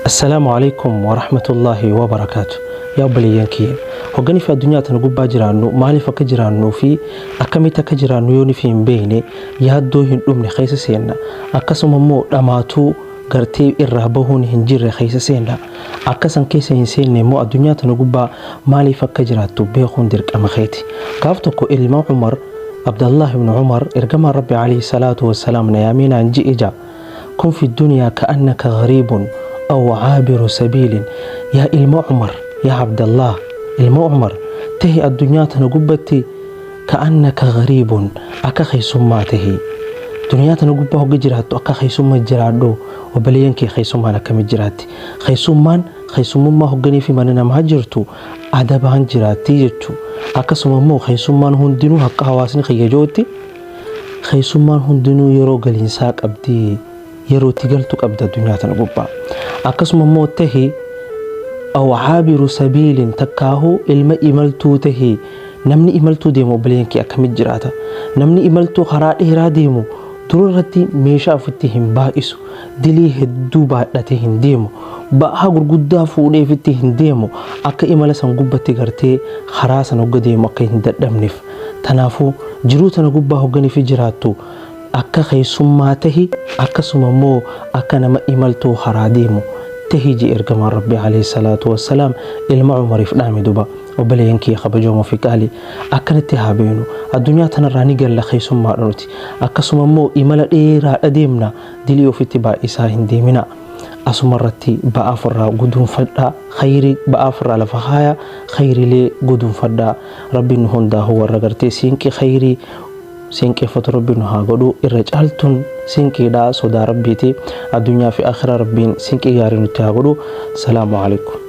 Assalaamu Aleykum Warahmatullaahi Wabarakaatu. Yaa obboleeyyan kiyya, hogganii fi addunyaa tana gubbaa jiraannu maaliif akka jiraannuu fi akkamitti akka jiraannu yoo nufi hin beekne yaaddoo hin dhumne keessa seenna. Akkasuma immoo dhamaatuu gartee irraa bahuun hin jirre keessa seenna. Akka san keessa hin seenne immoo addunyaa tana gubbaa maaliif akka jiraattu beekuun dirqama keeti. Gaaf tokko ilma Umar, Abdallaah ibn Umar, ergamaan Rabbi alayhi salaatu wassalaam na yaamee naan je'e ja'a. Kun fi duniyaa ka'annaka gariibun aw caabiru sabiilin yaa ilma Umar, yaa Abdallaah ilma Umar, tahi addunyaa tana gubbatti ka'annaka gariibun akka keessummaa tahi. Duniyaa tana gubbaa hogga jiraattu akka keessumma jiraadhu. Obboleeyyan kee, keessummaan akkami jiraatti? Keessummaan keessummummaa hogganii fi mana namaa jirtu adabaan jiraatti jechu. Akkasuma immoo keessummaan hundinuu akka hawaasni kiyya jirutti keessummaan hundinuu yeroo galiinsaa qabdi, yeroo itti galtu qabda addunyaa tana gubbaa. Akkasuma immoo tahi aw caabiru sabiilin, takkaahuu ilma imaltuu tahi. Namni imaltuu deemu, obboleeyyan kee, akkamitti jiraata? Namni imaltuu karaa dheeraa deemu dura irratti meeshaa ofitti hin baay'isu, dilii hedduu baadhatee hin deemu, ba'aa gurguddaa fuudhee ofitti hin deemu, akka imala san gubbatti gartee karaa san hogga deemu akka hin dadhabneef. Tanaafuu jiruu tana gubbaa hogganii fi jiraattu akka keessummaa tahi, akkasuma immoo akka nama imaltuu karaa deemu tahi je ergamaan Rabbi alayhi salaatu wassalaam ilma Umariif dhaame. Duba obboleeyyan kiyya kabajoomoo fi qaalii, akkanatti haa beenu: addunyaa tanarraa ni galla, keessummaadha nuti. Akkasuma immoo imala dheeraadha deemna, dilii ofitti baay'isaa hin deemina. Asuma irratti ba'aa ofirraa guduunfadhaa, khayrii ba'aa ofirraa lafa haaya, khayriilee guduunfadhaa. Rabbiin nu hundaa'u warra gartee siinqii khayrii siinqeeffatu Rabbi nu haa godhu. Irra caaltuun siinqiidha sodaa Rabbiiti. Addunyaa fi akhiraa Rabbiin siinqii gaarii nutti haa godhu. Salaamu alaikum.